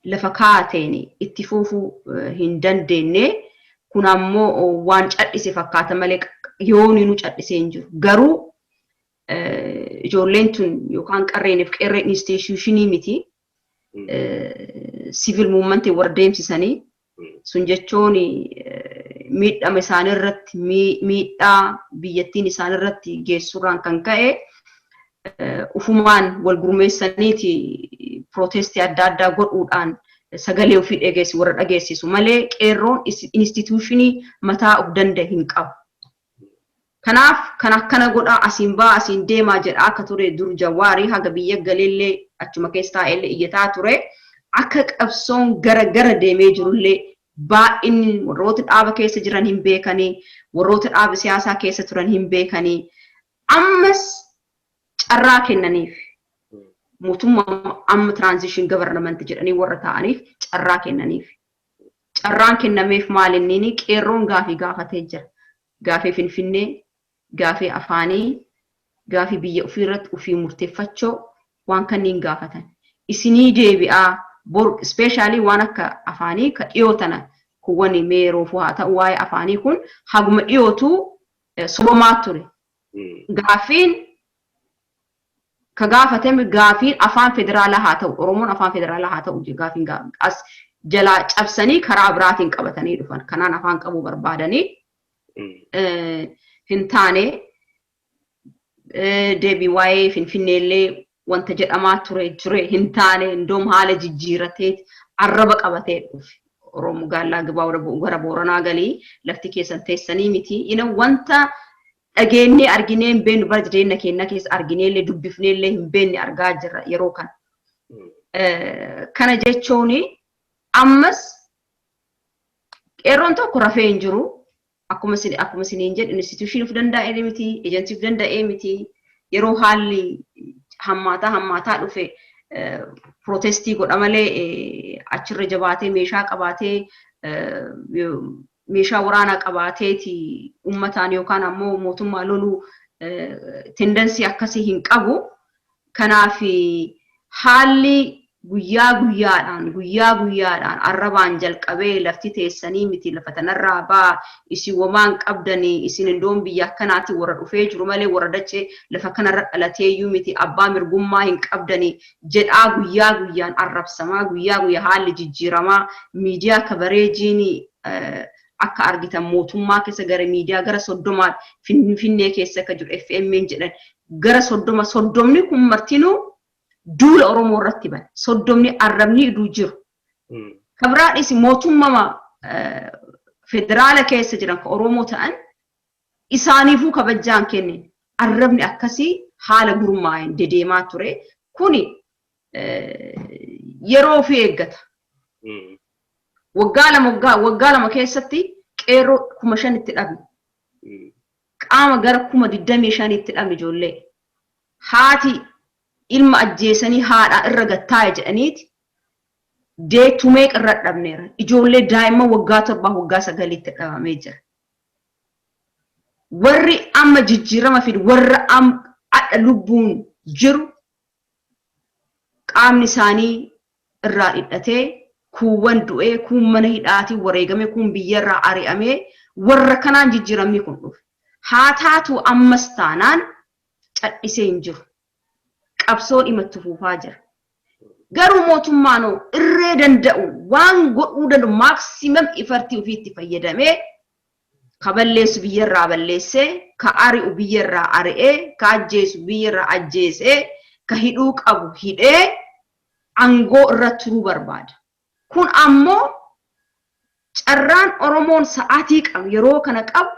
lafa kaa'ateen itti fufuu hin dandeenye. Kun ammoo waan cadhise fakkaata malee yooninu cadhisee hin jiru. Garuu ijoolleen tun yookaan qarreeniif qeerreen institutionii miti. Civil movementii warra deemsisanii sun jechuun miidhama isaanirratti, miidhaa biyyattiin isaanirratti geessurraan kan ka'e ufumaan wal gurmeessaniiti protestii adda addaa godhuudhaan sagalee ofii dhageessu warra dhageessisu malee qeerroon institutionii mataa of danda'e hin qabu. Kanaaf kan akkana godhaa, asiin baa, asiin deemaa jedha akka ture dur Jawaarii haga biyya galeellee achuma keessa taa'ellee iyyataa ture. Akka qabsoon gara gara deemee jirullee baay'inni warroota dhaaba keessa jiran hin beekanii, warroota dhaaba siyaasaa keessa turan hin beekanii. Ammas carraa kennaniif, mootummaa amma transition government jedhanii warra ta'aniif carraa kennaniif. Carraan kennameef maal inni qeerroon gaafii gaafatee jira. Gaafii Finfinnee, gaafii afaanii, gaafii biyya ofii irratti ofii murteeffachoo waan kanneen gaafatan. Isinii deebi'aa bor, especially waan akka afaanii ka dhiyoo tana kuwwan meeroofuu haa ta'u, waa'ee afaanii kun haguma dhiyootu sobamaa ture. Gaafiin ka gaafatame gaafiin afaan federaalaa haa ta'u, Oromoon afaan federaalaa haa ta'u, gaafiin as jalaa cabsanii karaa biraatiin qabatanii dhufan. Kanaan afaan qabuu barbaadanii hin taane. Deebii waa'ee Finfinneellee wanta jedhamaa ture ture hin taane. Indoom haala jijjiiratee arraba qabatee dhufe. Oromoo gaallaa gara Booranaa galii lafti keessan teessanii miti. Ina wanta dhageenyee arginee hin beeknu, bara jireenya keenya keessa argineellee dubbifneellee hin beekne argaa jirra yeroo kana. Kana jechuun ammas qeerroon tokko rafee hin jiru. Akkuma isiniin jedhu, institution of danda'ee miti, agency of danda'ee miti. Yeroo haalli hammaataa hammaataa dhufe protestii godha malee achirra jabaatee meeshaa qabaatee, meeshaa waraanaa qabaateeti uummataan yookaan ammoo mootummaa loluu tendency akkasii hin qabu. Kanaaf haalli guyyaa guyyaadhaan guyyaa guyyaadhaan arrabaan jalqabee lafti teessanii miti, lafa tanarraa baa, isin womaan qabdanii, isin indoon biyya akkanaatti warra dhufee jiru malee warra dachee lafa kanarra dhalateeyyuu miti, abbaa mirgummaa hin qabdanii jedhaa guyyaa guyyaan arrabsamaa, guyyaa guyyaa haalli jijjiiramaa, miidiyaa coverageiin akka argitan mootummaa keessa gara miidiyaa gara 30 Finfinnee keessa akka jiru FM jedhan gara 30, 30ni kun martinuu duula Oromoo irratti bane. 30ni arrabni iduu jiru. Kabiraadhis mootummaa federaala keessa jiran ka Oromoo ta'an isaaniifuu kabajaan kenne, arrabni akkasii haala gurmaa'een dedeemaa ture. Kuni yeroo ofii eeggata. Waggaa 2, waggaa 2 keessatti qeerroo 5,000tti dhabne. Qaama gara 25,000tti dhabne ijoollee. Haati ilma ajjeesanii haadhaa irra gattaa'e jedhaniiti deettuu meeqa irra dhabneera. Ijoollee daa'imman waggaa 7, waggaa 9tti dhabamee jira. Warri amma jijjiirama fidu, warra adha lubbuun jiru, qaamni isaanii irraa dhidhatee, kuuwwan du'ee, kuun mana hidhaatiin wareegame, kuun biyyarraa ari'amee, warra kanaan jijjiiramni kun dhufe. Haa taatu, ammas taanaan cadhisee hin jiru. Qabsoon imatti fuufaa jira. Garuu mootummaan irree danda'u waan godhuu danda'u maximum effortii ofiitti fayyadamee ka balleessu biyyarraa balleessee, ka ari'u biyyarraa ari'ee, ka ajjeesu biyyarraa ajjeesee, ka hidhuu qabu hidhee aangoo irra turuu barbaada. Kun ammoo carraan Oromoon sa'aatii qabu yeroo kana qabu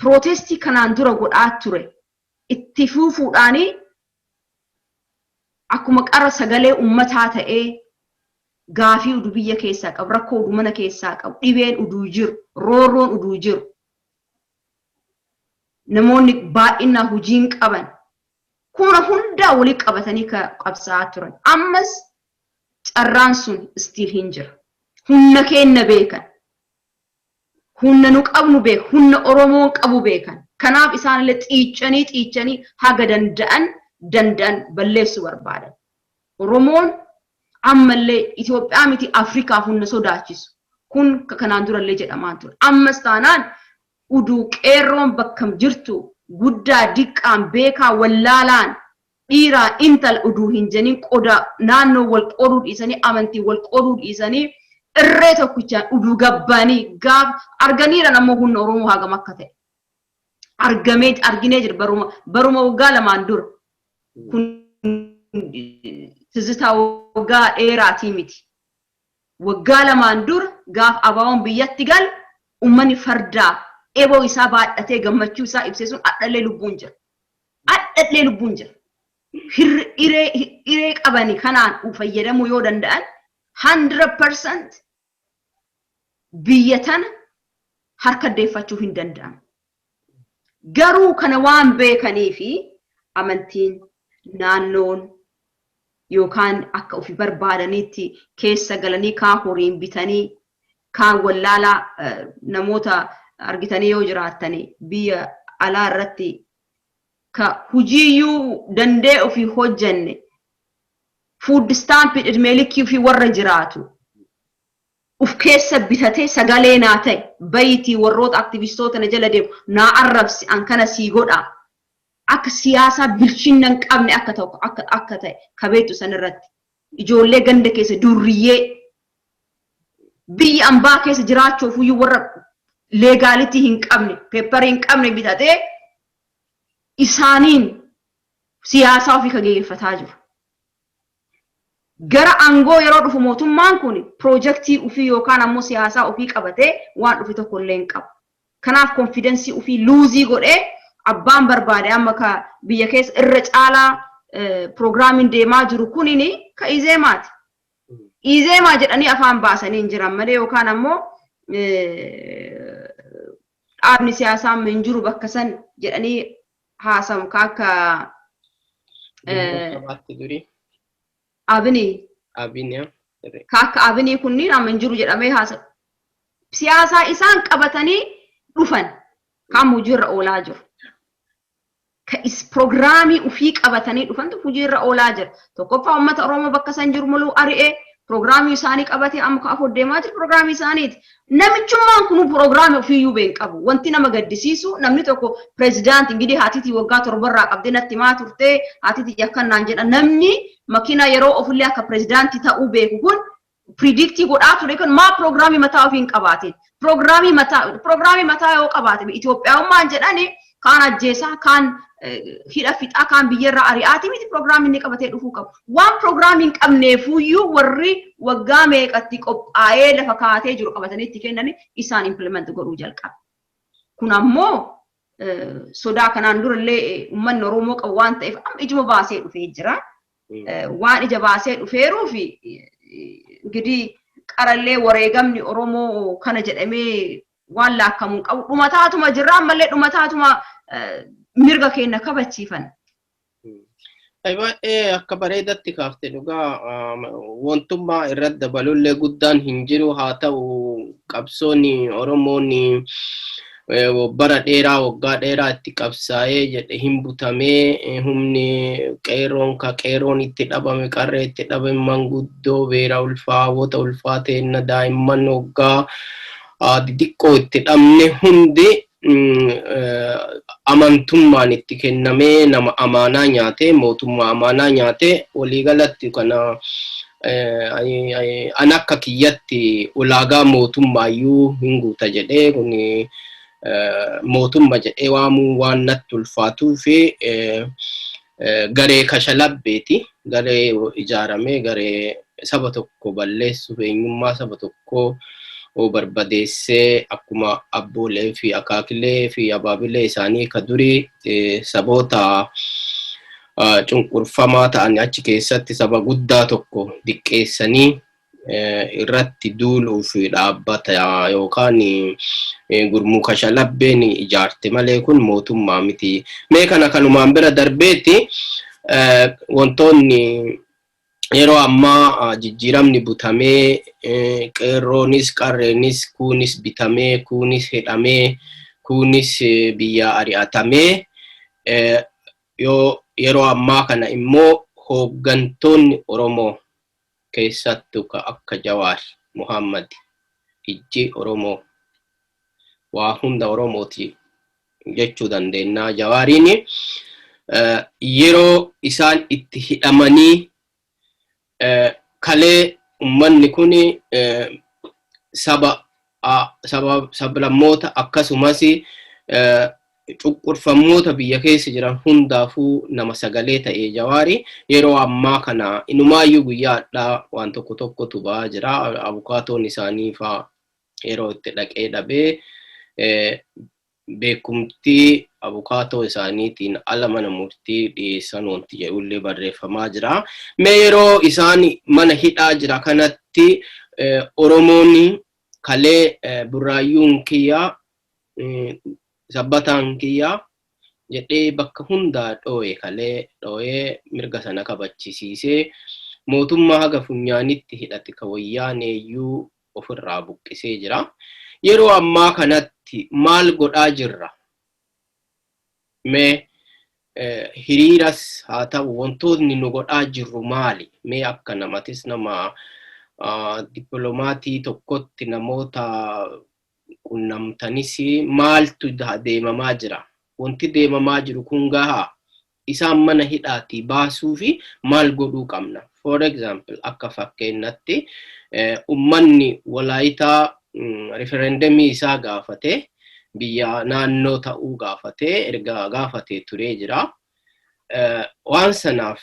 protestii kanaan dura godhaa ture itti fuufuudhaanii akkuma qara sagalee ummataa ta'ee gaafii uduu biyya keessaa qabu, rakkoo uduu mana keessaa qabu, dhibeen uduu jiru, roorroon uduu jiru, namoonni baay'inaan hojiin qaban kuna hundaa walii qabatanii qabsaa'aa turan. Ammas carraan sun still hin jira. Humna keenna beekan. Humna nu qabnu beekan. Humna Oromoon qabu beekan. Kanaaf isaanillee xiichanii xiichanii haga danda'an danda'an balleessuu barbaadan. Oromoon ammallee Itoophiyaa miti, Afrikaaf humna sodaachisu. Kun kanaan durallee jedhamaa ture. Ammas taanaan uduu qeerroon bakka jirtu guddaa diqqaan, beekaa wallaalaan, dhiiraa intala uduu hin jedhin, qoda naannoo wal qooduu dhiisanii, amantii wal qooduu dhiisanii, irree tokkichaan uduu gabbaanii gaaf arganiiran ammoo humna Oromoo hagam akka ta'e. Argamee arginee jira baruma baruma waggaa 2n dura. Kun tizitaa waggaa dheeraatii miti. Waggaa 2n dura gaaf abaawoon biyyatti gal uummanni fardaa eeboo isaa baadhatee gammachuu isaa ibsee sun adhallee lubbuun jira. Adhallee lubbuun jira. Hiree qabani kanaan fayyadamuu yoo danda'an, 100% biyya tana harka deeffachuu hin danda'amu. Garuu kana waan beekanii fi amantiin, naannoon yookaan akka ofii barbaadanitti keessa galanii, kaan horiin bitanii, kaan wallaalaa namoota argitanii yoo jiraattanii, biyya alaa irratti ka hujiiyyuu dandee ofii hojjenne, food stampii idmeelikii ofii warra jiraatu uf keessa bitatee, sagalee naa ta'e bayitii, warroota aktivistoota na jala deemu naa arrabsi, an kana sii godha, akka siyaasaa bilchinna hin qabne akka ta'u akka ta'e kabeetu san irratti ijoollee ganda keessa durriyyee biyya ambaa keessa jiraachuuf iyyuu warra legality hin qabne, paperii hin qabne bitatee isaaniin siyaasaa ofii ka geeffataa jiru. Gara aangoo yeroo dhufu mootummaan kun piroojeektii ofii yookaan ammoo siyaasaa ofii qabatee waan dhufe tokko illee hin qabu. Kanaaf confidenceii ofii lose godhee abbaan barbaade amma ka biyya keessa irra caalaa piroogiraamiin deemaa jiru kunini ka Izeemaati. Izeemaa jedhanii afaan baasanii hin jiran malee, yookaan ammoo dhaabni siyaasaa hin jiru bakka san jedhanii haasamu ka akka Abinii. Abinii. Ka akka Abinii kunniin amma hin jiru jedhamee haasamu. Siyaasaa isaan qabatanii dhufan kan hojiirra oolaa jiru. Ka piroogiraamii ofii qabatanii dhufantu hojiirra oolaa jira. Tokkoffaa, uummata Oromoo bakka san jiru muluu ari'ee piroogiraamii isaanii qabatee amma ka afur deemaa jiru piroogiraamii isaaniiti. Namichummaan kun piroogiraamii ofiiyyuu been qabu. Wanti nama gaddisiisu, namni tokko pireezidaantii ingirii haatiitii waggaa 7rraa qabdee natti himaa turtee, haatiitii akkan jedha, namni makiinaa yeroo ofillee akka pireezidaantii ta'uu beeku kun, predictii godhaa ture kun, maa piroogiraamii mataa ofii hin qabaatin? Piroogiraamii mataa yoo qabaate, Itoophiyaa'ummaan jedhani kaan ajjeesaa, kaan hidha fixaa, kaan biyyarraa ari'aatii miti piroogiraamii inni qabatee dhufuu qabu. Waan piroogiraamii hin qabneefuyyuu warri waggaa meeqatti qophaa'ee lafa kaatee jiru qabatanii itti kennanii isaan implement godhuu jalqabe. Kun ammoo sodaa kanaan durallee uummanni Oromoo qabu waan ta'eef amma ijuma baasee dhufee jira. Waan ija baasee dhufeeruu fi ingirii qarallee wareegamni Oromoo kana jedhamee waan laakkamuu qabu dhumataatuma jirra, ammallee dhumataatuma mirga keenya kabachiifan. Baay'ee akka bareedatti kaafte dhugaa. Wantummaa irratti dabalullee guddaan hin jiru. Haa ta'u, qabsoon Oromoon bara dheeraa, waggaa dheeraa itti qabsaa'ee jedhe hin butamee, humni qeerroon ka qeerroon itti dhabame, qarree itti dhabame, manguddoo beera ulfaawota ulfaateenna, daa'imman waggaa xixiqqoo itti dhabne hundi amantummaan itti kennamee, nama amaanaa nyaate, mootummaa amaanaa nyaate. Waliigalatti kana an akka kiyyatti ulaagaa mootummaayyuu hin guuta jedhee, kun mootumma jedhee waamuu waan natti ulfaatuu fi garee kashalabbeeti. Garee ijaaramee garee saba tokko balleessuuf, eenyummaa saba tokkoo barbadeessee, akkuma abboolee fi akaakilee fi abaabilee isaanii ka durii saboota cunqurfamaa ta'an achi keessatti saba guddaa tokko diqqeessanii irratti duuluuf dhaabbata yookaan gurmuu kashalabbeen ijaarte malee kun mootummaa miti. Mee kana kanumaan bira darbeetti, wantoonni yeroo ammaa jijjiiramni butamee, qeerroonis qarreenis, kunis bitamee, kunis hidhamee, kunis biyyaa ari'atamee, yoo yeroo ammaa kana immoo hooggantoonni Oromoo keessattuu ka akka Jawaar Muhammad, ijji Oromoo, waa hunda Oromooti jechuu dandeenya. Jawaariin yeroo isaan itti hidhamanii kalee ummanni kun saba sablammoota akkasumas cunqurfamoota biyya keessa jiran hundaafuu nama sagalee ta'e Jawaari, yeroo ammaa kana inumaayyuu guyyaa hadhaa waan tokko tokkotu ba'aa jira. Abukaatoon isaanii faa yeroo itti dhaqee dhabee beekumtii Abukaatoo isaaniitiin ala mana murtii dhiyeessan wanti jedhullee barreeffamaa jira. Mee yeroo isaan mana hidhaa jira kanatti Oromoon kalee Burraayyuun kiyya, Sabbataan kiyya jedhee bakka hundaa dhoo'e, kalee dhoo'ee mirga sana kabachisiisee mootummaa haga funyaanitti hidhate ka Wayyaaneeyyuu ofirraa buqqisee jira. Yeroo ammaa kanatti maal godhaa jirra? Mee hiriiras haa ta'u, wantoonni nu godhaa jirru maali? Mee akka namatis, nama dippiloomatii tokkotti, namoota qunnamtanis, maaltu deemamaa jira? Wanti deemamaa jiru kun gahaa? Isaan mana hidhaatii baasuu fi maal godhuu qabna? For example, akka fakkeenyatti ummanni Walaayitaa referendumii isaa gaafate, biyya naannoo ta'uu gaafatee, erga gaafatee turee jira. Waan sanaaf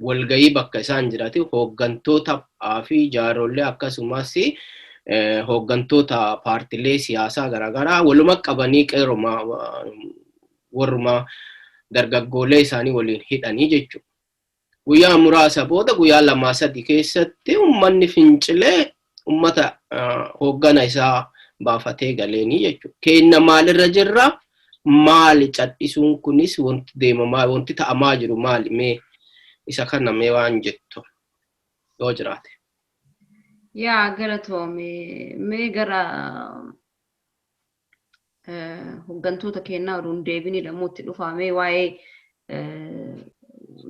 walgayii bakka isaan jirati hooggantoota fi jaarollee, akkasumas hooggantoota paartilee siyaasaa garaagaraa waluma qabanii, qeeroma warruma dargaggoolee isaanii waliin hidhanii jechuudha. Guyyaa muraasa booda, guyyaa 2-3 keessatti, uummanni fincilee uummata hooggana isaa baafatee galeenii jechuudha. Keenna maalirra jirra? Maali cadhisuun kunis? Wanti deemamaa, wanti ta'amaa jiru maali? Mee isa kana mee waan jettu yoo jiraate. Yaa, galatoome. Mee gara hooggantoota keenyaa oduun deebinii lammuutti dhufaa, mee waa'ee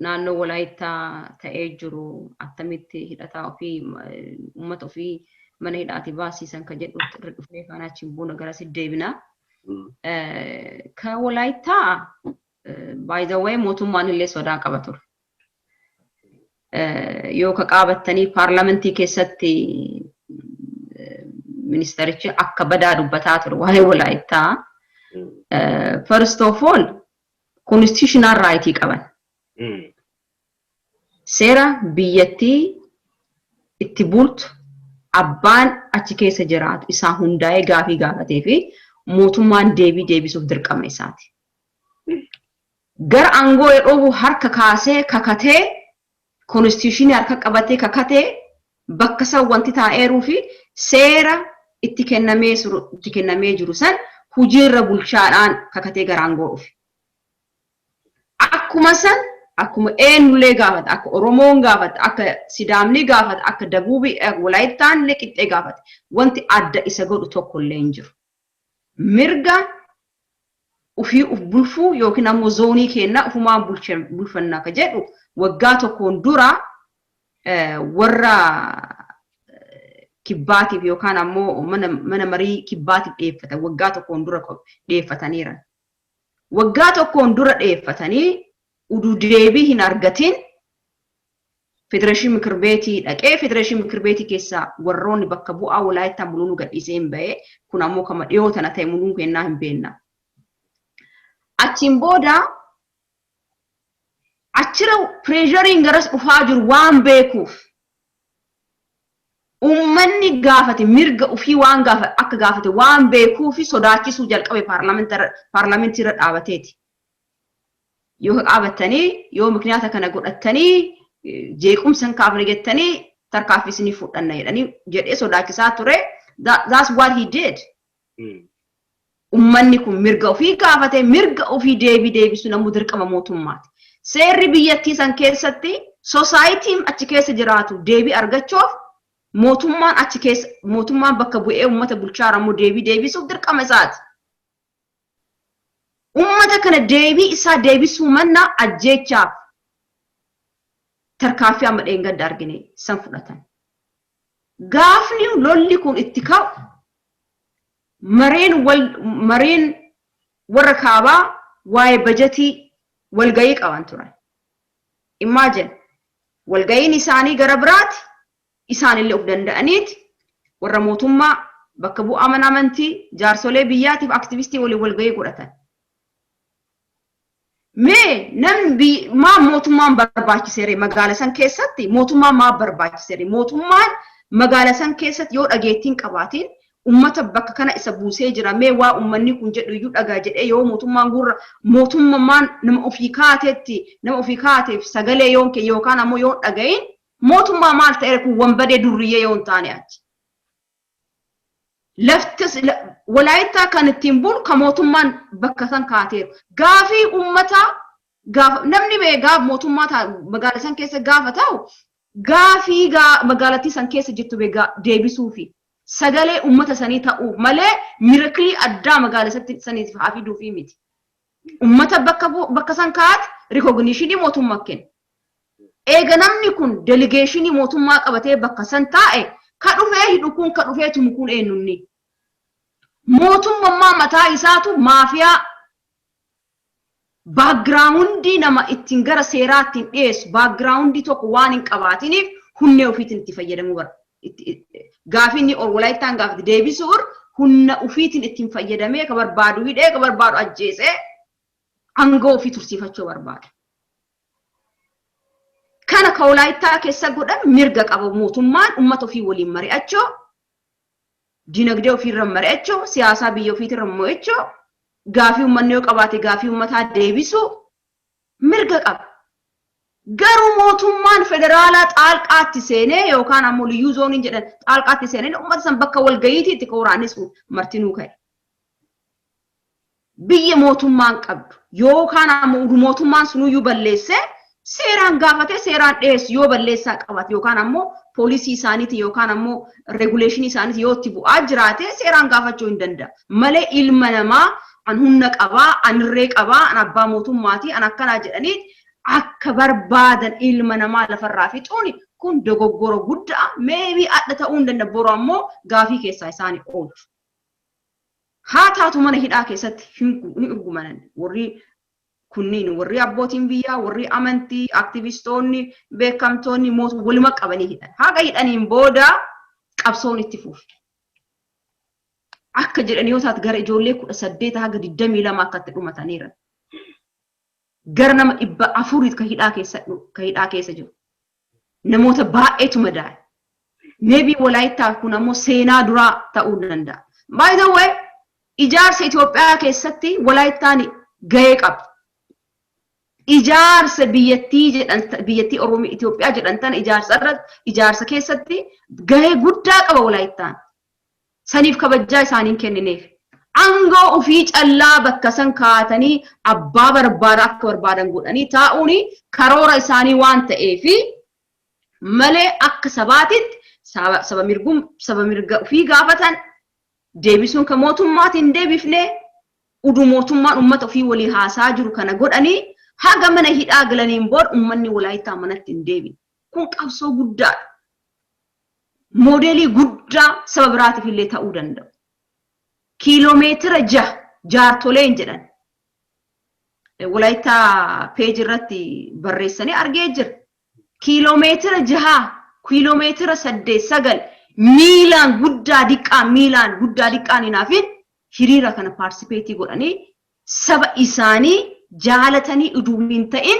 naannoo Walaayittaa ta'ee jiru, attamitti hidhataa ofii, uummata ofii mana hidhaatii baasisan kan jedhutti irra dhufnee, faana achiin buuna garasi deebina. Ka Walaayittaa, by the way, mootummaan illee sodaa qaba ture. Yoo ka qaabattanii, paarlamentii keessatti ministerichi akka badaa dubbataa ture waa'ee Walaayittaa. First of all, constitutional right qaban. Seera biyyattii itti bultu abbaan achi keessa jiraatu isaa hundaa'ee gaafii gaafatee fi mootummaan deebii deebisuuf dirqama isaati. Gara aangoo yeroo harka kaasee kakatee, constitutionii harka qabatee kakatee, bakka san wanti taa'eeruu fi seera itti kennamee jiru san hojiirra bulchaadhaan kakatee gara aangoo dhufe. Akkuma san, akkuma eenyullee gaafata, akka Oromoon gaafata, akka Sidaamni gaafata, akka Dabuubi, Walaayittaan illee qixxee gaafate. Wanti adda isa godhu tokko illee hin jiru. Mirga ofii uf bulfuu yookiin ammoo zoonii keenna ofumaan bulfannaa ka jedhu waggaa tokkoon dura warra kibbaatiif yookaan ammoo mana marii kibbaatiif dhiyeeffatan, waggaa tokkoon dura dhiyeeffataniiran. Waggaa tokkoon dura dhiyeeffatanii uduu deebii hin argatin Federeeshinii Mikir Beetii dhaqee, Federeeshinii Mikir Beetii keessaa warroonni bakka bu'aa Walaayittaa muluu gadhiisee hin bahee. Kun ammoo kama dhiyoo tana ta'e muluu kennaa hin beekna. Achiin booda achira pressureiin garas dhufaa jiru waan beekuuf, uummanni gaafate mirga ofii waan gaafate akka gaafate waan beekuuf, sodaachisuu jalqabe paarlamentii irra dhaabateeti. Yoo qaabattanii, yoo mikniyaata kana godhattanii jeequmsa hin kaafne jettanii, tarkaanfii isinii fudhanna jedhanii jedhee sodaachisaa ture. That's what he did. Ummanni kun mirga ofii gaafate, mirga ofii deebii deebisuu namuu dirqama mootummaati. Seerri biyyattii san keessatti societyn achi keessa jiraatu deebii argachuuf mootummaan achi keessa, mootummaan bakka bu'ee uummata bulchaa ammoo deebii deebisuuf dirqama isaati. Uummata kana deebii isaa deebisuu mannaa ajjeechaaf tarkaanfii amma dheengadda argine san fudhatan. Gaafni lolli kun itti ka'u mareen wal mareen warra kaabaa waa'ee bajatii walgayii qaban turan. Imagine, walgayiin isaanii gara biraati, isaanillee of danda'aniiti warra mootummaa bakka bu'aa, mana amantii, jaarsolee biyyaatiif aktivistii waliin walgayii godhatan. Mee namni maa mootummaan barbaachiseere magaala san keessatti? Mootummaan maa barbaachiseere? Mootummaan magaala san keessatti yoo dhageettiin qabaatiin Ummata bakka kana isa buusee jira, mee waa ummanni kun jedhu iyyuu dhagaa jedhee yoo mootummaan gurra mootummaan nama ofii kaateetti nama ofii kaateef sagalee yoon kee yookaan ammoo yoo dhagayin, mootummaa maal ta'e kun wanbadee durriyyee yoo hin taane achi. Laftis Walaayittaa kan ittiin bulu kan mootummaan bakka san kaateeru. Gaafii uummataa gaafa namni bee gaaf mootummaa magaalaa san keessa gaafa ta'u, gaafii magaalattii san keessa jirtu bee deebisuufi sagalee uummata sanii ta'uu malee miracle addaa magaalaa saniif haa fiduufi miti. Uummata bakka san kaa'ate recognition mootummaa kenna. Eega namni kun delegation mootummaa qabatee bakka san taa'e, ka dhufee hidhu kun, ka dhufee tumu kun eenyunni? Mootummaa mataa isaatu maafiyaa background nama ittiin gara seeraa ittiin dhiyeessu background tokko waan hin qabaatiniif humna ofiitiin itti fayyadamuu bara. Gaafii inni Walaayittaan gaafate deebisuur humna ofiitiin ittiin fayyadamee ka barbaadu hidhee, ka barbaadu ajjeesee aangoo ofii tursiifachuu barbaada. Kana ka Walaayittaa keessa godhan mirga qaba mootummaan uummata ofii waliin mari'achuu, dinagdee ofiirra mari'achuu, siyaasaa biyya ofiitirra mo'achuu, gaafii uummanni yoo qabaate gaafii uummataa deebisuu mirga qaba. Garuu mootummaan federaalaa xaalqaatti seenee yookaan ammoo liyyuu zooniin jedhan xaalqaatti seenee uummata san bakka walgayiitiitti ka waraanni sun martinuu ka'e. Biyya mootummaan qabdu yookaan ammoo mootummaan sunuyyuu balleessee seeraan gaafatee seeraan dhiyeessu yoo balleessaa qabaate, yookaan ammoo poolisii isaaniitiin yookaan ammoo regulation isaaniitiin yoo itti bu'aa jiraate seeraan gaafachuu hin danda'a. Malee ilma namaa an humna qabaa, an irree qabaa, an abbaa mootummaati, an akkanaa jedhanii akka barbaadan ilma namaa lafarraa fixuun kun dogoggora guddaa. Maybe adda ta'uu hin danda'a, boru ammoo gaafii keessaa isaanii oolchu. Haa taatu, mana hidhaa keessatti hin urgumanan warri kunniin, warri abbootiin biyyaa, warri amantii, aktivistoonni, beekamtoonni mootummaa waluma qabanii hidhan. Haga hidhaniin booda qabsoon itti fufe. Akka jedhan yoo taate gara ijoollee 18 haga 22 akkatti dhumataniiran. Gara nama 400 ka hidhaa keessa jiru. Namoota baay'eetu madaa'e. Maybe Walaayittaa kun ammoo seenaa duraa ta'uu danda'a. By the way, ijaarsa Itoophiyaa keessatti Walaayittaan gahee qaba. Ijaarsa biyyattii jedhan, biyyattii Oromoo Itoophiyaa jedhan tana ijaarsa irratti, ijaarsa keessatti gahee guddaa qaba Walaayittaan. Saniif kabajaa isaaniin kennineef. Aangoo ofii callaa bakka san kaa'atanii abbaa barbaada akka barbaadan godhanii taa'uun karoora isaanii waan ta'eefi malee akka sabaatitti saba mirgum saba mirga ofii gaafatan deebisuun kan mootummaatiin deebifne. Uduu mootummaan uummata ofii walii haasaa jiru kana godhanii haga mana hidhaa galaniin booda uummanni Walaayittaa manatti hin deebine. Kun qabsoo guddaadha. Moodeelii guddaa saba biraatiif illee ta'uu danda'u. Kiiloomeetira 6 jaartoleen jedhan. Walaayittaa page irratti barreessanii argee jira. Kiiloomeetira 6, kiiloomeetira 8, 9 miilaan guddaa diqqaa, miilaan guddaa diqqaan hin hafin hiriira kana participate godhanii saba isaanii jaalatanii uduu hin ta'in,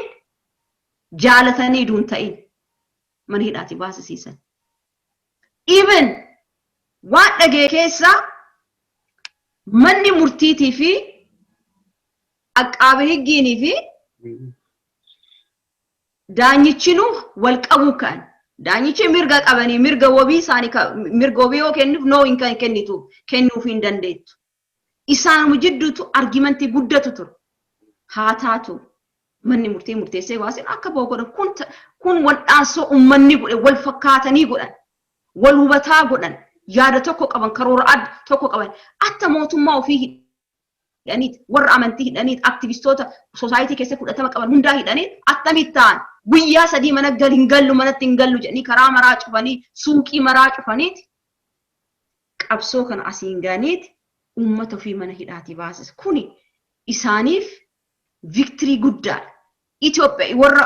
jaalatanii uduu hin ta'in mana hidhaati baasisiisan. Even waan dhagee keessaa manni murtiitii fi aqqaabe higgiinii fi daanyichinuu wal qabuu ka'an. Daanyichi mirga qabanii mirga wabii isaanii mirga wabii yoo kennuuf noo hin kennitu, kennuuf hin dandeettu. Isaanuma jidduutu argument guddatu ture. Haa taatu, manni murtii murteessee baaseen akka bahu godhan. Kun wal'aansoo uummanni godhe wal fakkaatanii godhan. Wal hubataa godhan. Yaada tokko qaban, karoora adda tokko qaban. Atta mootummaa ofii hidhaniit, warra amantii hidhaniit, aktivistoota society keessa fudhatama qaban hundaa hidhaniit attamitti ta'an guyyaa 3 mana gal hin gallu, manatti hin gallu jedhanii karaa maraa cufanii, suuqii maraa cufaniiti qabsoo kana asiin gaaniiti uummata ofii mana hidhaatii baasisa. Kuni isaaniif victory guddaadha. Itoophiyaa warra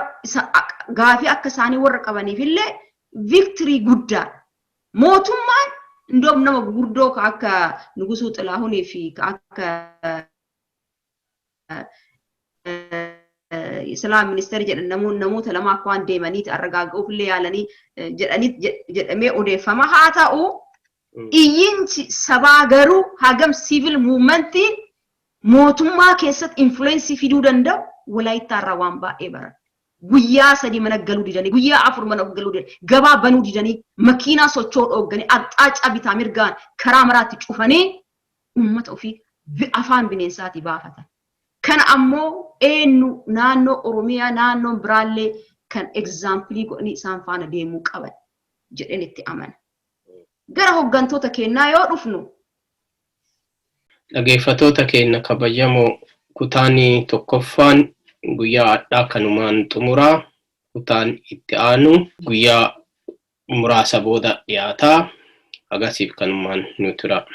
gaafii akka isaanii warra qabaniif illee victory guddaadha. Mootummaan indoom nama gurguddoo ka akka Nugusuu Xilaahunii fi ka akka Islaam ministeera jedhan namoota lama akka waan deemaniiti arragaaga'uuf illee yaalanii jedhanii jedhamee odeeffama. Haa ta'u, Iyyinsi sabaa garuu hagam civil movementiin mootummaa keessatti influence fiduu danda'u Walaayittaarraa waan baay'ee baran. Guyyaa 3 mana galuu didanii, guyyaa 4 mana galuu didanii, gabaa banuu didanii, makiinaa socho'uu dhoogganii, aqxaacaa bitaa mirgaan karaa maraatti cufanii uummata ofii afaan bineensaatii baafatan. Kana ammoo eenyu naannoo Oromiyaa, naannoon biraallee kan example godhanii isaan faana deemuu qaban jedheen itti amana. Gara hooggantoota keenyaa yoo dhufnu. Dhageeffatoota keenya kabajamoo, kutaan tokkoffaan guyyaa har'aa kanumaan xumuraa. Kutaan itti aanu guyyaa muraasa booda dhiyaataa. Agasiif kanumaan nu tura.